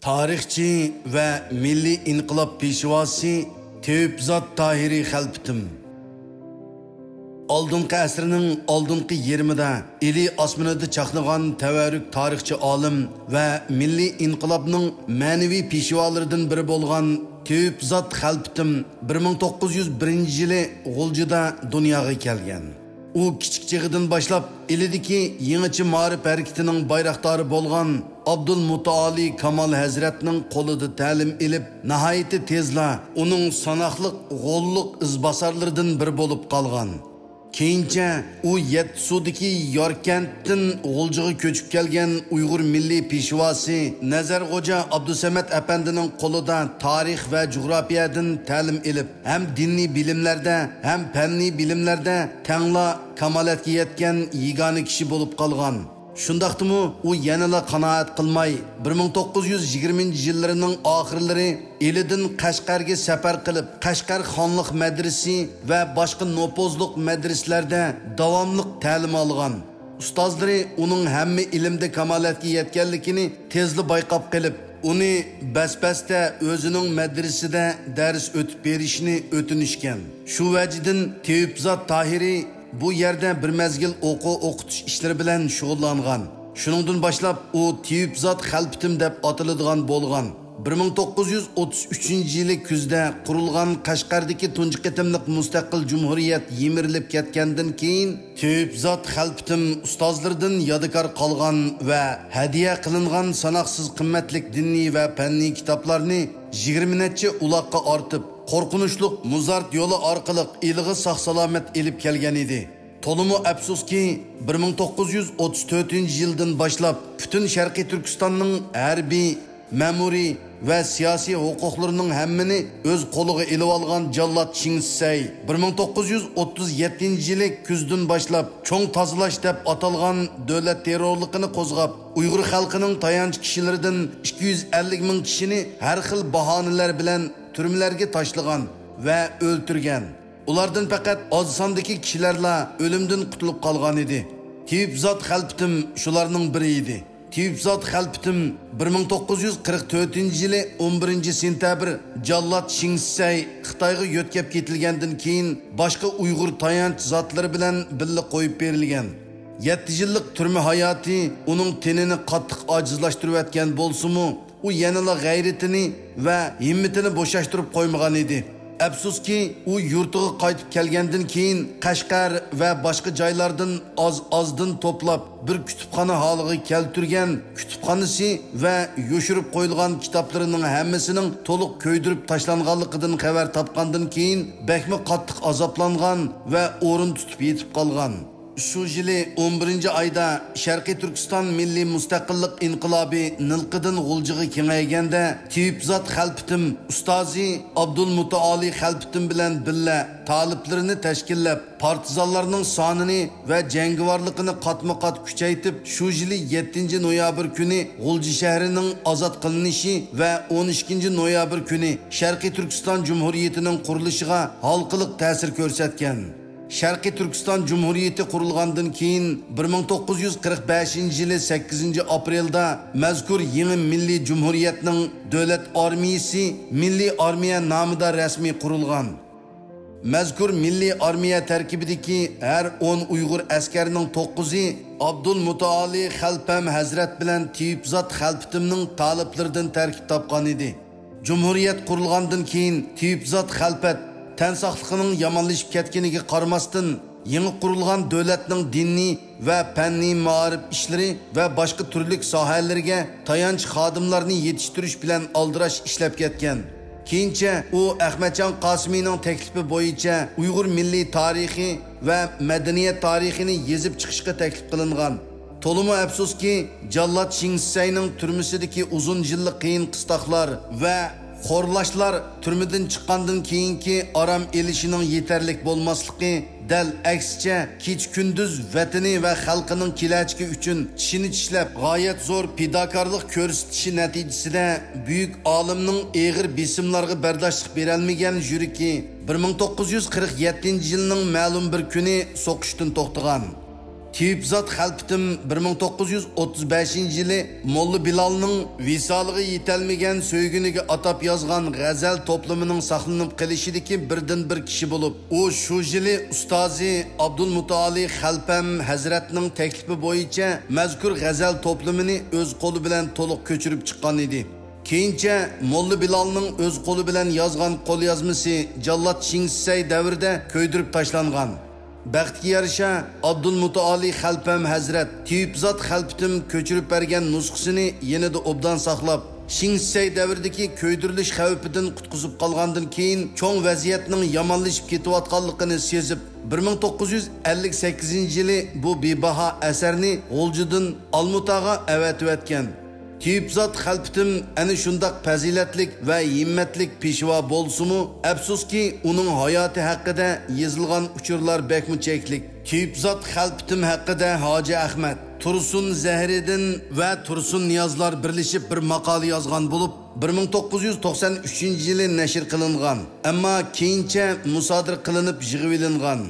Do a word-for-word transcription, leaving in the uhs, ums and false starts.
تارىخچى ۋە مىللىي ئىنقىلاب پېشۋاسى تېۋىپزات تاھىرى خەلپىتىم. ئالدىنقى ئەسىرنىڭ ئالدىنقى يېرىمىدا ئىلى ئاسمىنىدا چاقنىغان تەۋەررۈك تارىخچى ئالىم ۋە مىللىي ئىنقىلابنىڭ مەنىۋى پېشۋالىرىدىن بىرى بولغان تېۋىپزات خەلپىتىم بىر مىڭ توققۇز يۈز بىرىنچى يىلى غۇلجىدا دۇنياغا كەلگەن. ئۇ كىچىك چېغىدىن باشلاپ ئىلىدىكى يېڭىچە مائارىپ ھەرىكىتىنىڭ بايراقدارى بولغان ئابدۇلمۇتائالى كامال ھەزرەتنىڭ قولىدا تەلىم ئېلىپ، ناھايىتى تېزلا ئۇنىڭ ساناقلىق غوللۇق ئىزباسارلىرىدىن بىرى بولۇپ قالغان. كېيىنچە ئۇ يەتتىسۇدىكى ياركەنتتىن غۇلجىغا كۆچۈپ كەلگەن ئۇيغۇر مىللىي پېشۋاسى نەزەر غوجا ئابدۇسەمەت ئەپەندىنىڭ قولىدا تارىخ ۋە جۇغراپىيەدىن تەلىم ئېلىپ، ھەم دىنىي بىلىملەردە، ھەم پەننىي بىلىملەردە تەڭلا كامالەتكە يەتكەن يېگانە كىشى بولۇپ قالغان. شۇنداقتىمۇ ئۇ يەنىلا قانائەت قىلماي، بىر مىڭ توققۇز يۈز يىگىرمىنچى يىللىرىنىڭ ئاخىرلىرى ئىلىدىن قەشقەرگە سەپەر قىلىپ، قەشقەر خانلىق مەدرىسى ۋە باشقا نوپۇزلۇق مەدرىسىلەردە داۋاملىق تەلىم ئالغان. ئۇستازلىرى ئۇنىڭ ھەممە ئىلىمدە كامالەتكە يەتكەنلىكىنى تېزلا بايقاپ قېلىپ، ئۇنى بەس-بەستە ئۆزىنىڭ مەدرىسىدە دەرس ئۆتۈپ بېرىشنى ئۆتۈنۈشكەن. شۇ ۋەجىدىن تېۋىپزات تاھىرى بۇ يەردە بىر مەزگىل ئوقۇ ئوقۇتۇش ئىشلىرى بىلەن شۇغۇللانغان. شۇنىڭدىن باشلاپ ئۇ تېۋىپزات خەلپىتىم دەپ ئاتىلىدىغان بولغان. بىر مىڭ توققۇز يۈز ئوتتۇز ئۈچىنچى يىلى كۈزدە قۇرۇلغان قەشقەردىكى تۇنجى قېتىملىق مۇستەقىل جۇمھۇرىيەت يىمىرىلىپ كەتكەندىن كېيىن، تېۋىپزات خەلپىتىم ئۇستازلىرىدىن يادىكار قالغان ۋە ھەدىيە قىلىنغان ساناقسىز قىممەتلىك دىنىي ۋە پەننىي كىتابلارنى يىگىرمە نەچچە ئۇلاققا ئارتىپ، قورقۇنچلۇق مۇزارت يولى ئارقىلىق ئىلىغا ساق-سالامەت ئېلىپ كەلگەن ئىدى. تولىمۇ ئەپسۇسكى، بىر مىڭ توققۇز يۈز ئوتتۇز تۆتىنچى يىلدىن باشلاپ پۈتۈن شەرقىي تۈركىستاننىڭ ھەربىي، مەمۇرىي ۋە سىياسىي ھوقۇقلىرىنىڭ ھەممىنى ئۆز قولىغا ئېلىۋالغان جاللات شىڭسىسەي بىر مىڭ توققۇز يۈز ئوتتۇز يەتتىنچى يىلى كۈزدىن باشلاپ چوڭ تازىلاش دەپ ئاتالغان دۆلەت تېررورلۇقىنى قوزغاپ، ئۇيغۇر خەلقىنىڭ تايانچ كىشىلىرىدىن ئىككى يۈز ئەللىك مىڭ كىشىنى ھەر خىل باھانىلەر بىلەن تۈرمىلەرگە تاشلىغان ۋە ئۆلتۈرگەن. ئۇلاردىن پەقەت ئاز ساندىكى كىشىلەرلا ئۆلۈمدىن قۇتۇلۇپ قالغان ئىدى. تېۋىپزات خەلپىتىم شۇلارنىڭ بىرى ئىدى. تېۋىپزات خەلپىتىم بىر مىڭ توققۇز يۈز قىرىق تۆتىنچى يىلى ئون بىرىنچى سېنتەبىر جاللات شىڭسىسەي خىتايغا يۆتكەپ كېتىلگەندىن كېيىن، باشقا ئۇيغۇر تايانچ زاتلىرى بىلەن بىللە قويۇپ بېرىلگەن. يەتتە يىللىق تۈرمە ھاياتى ئۇنىڭ تېنىنى قاتتىق ئاجىزلاشتۇرۇۋەتكەن بولسىمۇ، ئۇ يەنىلا غەيرىتىنى ۋە ھىممىتىنى بوشاشتۇرۇپ قويمىغان ئىدى. ئەپسۇسكى، ئۇ يۇرتىغا قايتىپ كەلگەندىن كېيىن، قەشقەر ۋە باشقا جايلاردىن ئاز-ئازدىن توپلاپ، بىر كۇتۇپخانا ھالىغا كەلتۈرگەن كۇتۇپخانىسى ۋە يوشۇرۇپ قويۇلغان كىتابلىرىنىڭ ھەممىسىنىڭ تولۇق كۆيدۈرۈپ تاشلانغانلىقىدىن خەۋەر تاپقاندىن كېيىن، بەكمۇ قاتتىق ئازابلانغان ۋە ئورۇن تۇتۇپ يېتىپ قالغان. شۇ يىلى ئون بىرىنچى ئايدا شەرقىي تۈركىستان مىللىي مۇستەقىللىق ئىنقىلابى نىلقىدىن غۇلجىغا كېڭەيگەندە، تېۋىپزات خەلپىتىم ئۇستازى ئابدۇلمۇتائالى خەلپىتىم بىلەن بىللە تالىپلىرىنى تەشكىللەپ، پارتىزانلارنىڭ سانىنى ۋە جەڭگىۋارلىقىنى قاتمۇ قات كۈچەيتىپ، شۇ يىلى يەتتىنچى نويابىر كۈنى غۇلجا شەھىرىنىڭ ئازاد قىلىنىشى ۋە ئون ئىككىنچى نويابىر كۈنى شەرقىي تۈركىستان جۇمھۇرىيىتىنىڭ قۇرۇلۇشىغا ھالقىلىق تەسىر كۆرسەتكەن. شەرقىي تۈركىستان جۇمھۇرىيىتى قۇرۇلغاندىن كېيىن، بىر مىڭ توققۇز يۈز قىرىق بەشىنچى يىلى سەككىزىنچى ئاپرېلدا مەزكۇر يېڭى مىللىي جۇمھۇرىيەتنىڭ دۆلەت ئارمىيىسى مىللىي ئارمىيە نامىدا رەسمىي قۇرۇلغان. مەزكۇر مىللىي ئارمىيە تەركىبىدىكى ھەر ئون ئۇيغۇر ئەسكەرنىڭ توققۇزى ئابدۇلمۇتائالى خەلپەم ھەزرەت بىلەن تېۋىپزات خەلپىتىمنىڭ تالىپلىرىدىن تەركىب تاپقان ئىدى. جۇمھۇرىيەت قۇرۇلغاندىن كېيىن تېۋىپزات خەلپەت تەن ساقلىقىنىڭ يامانلىشىپ كەتكىنىگە قارىماستىن، يېڭى قۇرۇلغان دۆلەتنىڭ دىنىي ۋە پەننىي مائارىپ ئىشلىرى ۋە باشقا تۈرلۈك ساھەلىرىگە تايانچ خادىملارنى يېتىشتۈرۈش بىلەن ئالدىراش ئىشلەپ كەتكەن. كېيىنچە ئۇ ئەخمەتجان قاسىمىنىڭ تەكلىپى بويىچە ئۇيغۇر مىللىي تارىخى ۋە مەدەنىيەت تارىخىنى يېزىپ چىقىشقا تەكلىپ قىلىنغان. تولىمۇ ئەپسۇسكى، جاللات شىڭسىسەينىڭ تۈرمىسىدىكى ئۇزۇن يىللىق قىيىن قىستاقلار ۋە خورلاشلار تۈرمىدىن چىققاندىن كېيىنكى ئارام ئېلىشىنىڭ يېتەرلىك بولماسلىقى، دەل ئەكسىچە، كېچە-كۈندۈز ۋەتىنى ۋە خەلقىنىڭ كېلەچىكى ئۈچۈن چىشىنى چىشلەپ، غايەت زور پىداكارلىق كۆرسىتىشى نەتىجىسىدە، بۈيۈك ئالىمنىڭ ئېغىر بېسىملارغا بەرداشلىق بېرەلمىگەن يۈرىكى بىر مىڭ توققۇز يۈز قىرىق يەتتىنچى يىلنىڭ مەلۇم بىر كۈنى سوقۇشتىن توختىغان. تېۋىپزات خەلپىتىم بىر مىڭ توققۇز يۈز ئوتتۇز بەشىنچى يىلى موللا بىلالنىڭ ۋىسالىغا يېتەلمىگەن سۆيگۈنىگە ئاتاپ يازغان غەزەل توپلىمىنىڭ ساقلىنىپ قېلىشىدىكى بىردىنبىر كىشى بولۇپ، ئۇ شۇ يىلى ئۇستازى ئابدۇلمۇتائالى خەلپەم ھەزرەتنىڭ تەكلىپى بويىچە مەزكۇر غەزەل توپلىمىنى ئۆز قولى بىلەن تولۇق كۆچۈرۈپ چىققان ئىدى. كېيىنچە موللا بىلالنىڭ ئۆز قولى بىلەن يازغان قوليازمىسى جاللات شىڭسىسەي دەۋرىدە كۆيدۈرۈپ تاشلانغان. بەختكە يارىشا، ئابدۇلمۇتائالى خەلپەم ھەزرەت تېۋىپزات خەلپىتىم كۆچۈرۈپ بەرگەن نۇسخىسىنى يېنىدا ئوبدان ساقلاپ، شىڭسىسەي دەۋرىدىكى كۆيدۈرۈلۈش خەۋپىدىن قۇتقۇزۇپ قالغاندىن كېيىن، چوڭ ۋەزىيەتنىڭ يامانلىشىپ كېتىۋاتقانلىقىنى سېزىپ، بىر مىڭ توققۇز يۈز ئەللىك سەككىزىنچى يىلى بۇ بىباھا ئەسەرنى غۇلجىدىن ئالمۇتاغا ئەۋەتىۋەتكەن. تېۋىپزات خەلپىتىم ئەنە شۇنداق پەزىلەتلىك ۋە ھىممەتلىك پېشۋا بولسىمۇ، ئەپسۇسكى، ئۇنىڭ ھاياتى ھەققىدە يېزىلغان ئۇچۇرلار بەكمۇ چەكلىك. تېۋىپزات خەلپىتىم ھەققىدە ھاجى ئەخمەت، تۇرسۇن زەھىرىدىن ۋە تۇرسۇن نىيازلار بىرلىشىپ بىر ماقالە يازغان بولۇپ، بىر مىڭ توققۇز يۈز توقسەن ئۈچىنچى يىلى نەشر قىلىنغان، ئەمما كېيىنچە مۇسادىرە قىلىنىپ يىغىۋېلىنغان.